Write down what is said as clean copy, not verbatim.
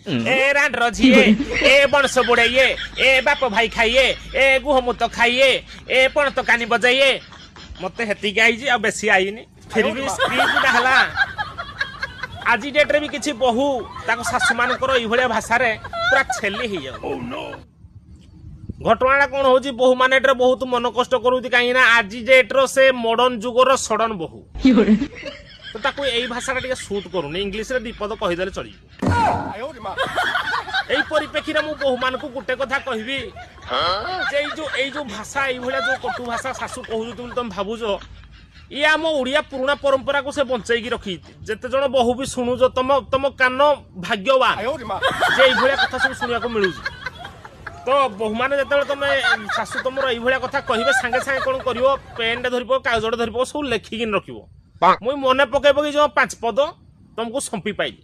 ଏ ରାଣ୍ଡର ଝିଏ, ଏ ବଣସ ବୁଡେଇଏ, ଏ ବାପ ଭାଇ ଖାଇଏ, ଏ ଗୁହମୂତ ଖାଇଏ, ଏ ପଣତ କାନି ବଜାଇଏ। ମତେ ହେତିକି ଆଇଛି, ଆଉ ବେଶୀ ଆଇନି। ଫିର ବି ସ୍କ୍ରିପ୍ଟଟା ହେଲା। ଆଜି ଡେଟ୍ରେ ବି କିଛି ବୋହୂ ତାଙ୍କ ଶାଶୁମାନଙ୍କର ଏଇଭଳିଆ ଭାଷାରେ ପୁରା ଛେଲି ହେଇଯାଉ। ଘଟଣାଟା କ'ଣ ହଉଛି, ବୋହୂମାନେ ଏଠାରେ ବହୁତ ମନ କଷ୍ଟ କରୁଛି, କାହିଁକି ନା ଆଜି ଡେଟ୍ର ସେ ମଡର୍ନ ଯୁଗର ସଡନ ବୋହୂ ତ ତାକୁ ଏଇ ଭାଷାଟା ଟିକେ ସୁଟ୍ କରୁନି। ଇଂଲିଶରେ ବିପଦ କହିଦେଲେ ଚଳିଯିବ। ଏଇ ପରିପ୍ରେକ୍ଷୀରେ ମୁଁ ବୋହୂମାନଙ୍କୁ ଗୋଟେ କଥା କହିବି ଯେ ଏଇ ଯୋଉ ଭାଷା, ଏଇଭଳିଆ ଯୋଉ କଟୁ ଭାଷା ଶାଶୁ କହୁଛନ୍ତି ବୋଲି ତମେ ଭାବୁଛ, ଇଏ ଆମ ଓଡ଼ିଆ ପୁରୁଣା ପରମ୍ପରାକୁ ସେ ବଞ୍ଚେଇକି ରଖିଛି। ଯେତେ ଜଣ ବୋହୂ ବି ଶୁଣୁଛ, ତମ କାନ ଭାଗ୍ୟବାନ ଯେ ଏଇଭଳିଆ କଥା ସବୁ ଶୁଣିବାକୁ ମିଳୁଛି। ତ ବୋହୂମାନେ, ଯେତେବେଳେ ତମେ ଶାଶୁ ତମର ଏଇଭଳିଆ କଥା କହିବେ, ସାଙ୍ଗେ ସାଙ୍ଗେ କ'ଣ କରିବ? ପେନ୍ଟେ ଧରିବ, କାଗଜଟେ ଧରିବ, ସବୁ ଲେଖିକିନି ରଖିବ। ମୁଇଁ ମନେ ପକେଇ ପକେଇ ଯୋଉ ପାଞ୍ଚ ପଦ ତମକୁ ସମ୍ପି ପାଇଲି।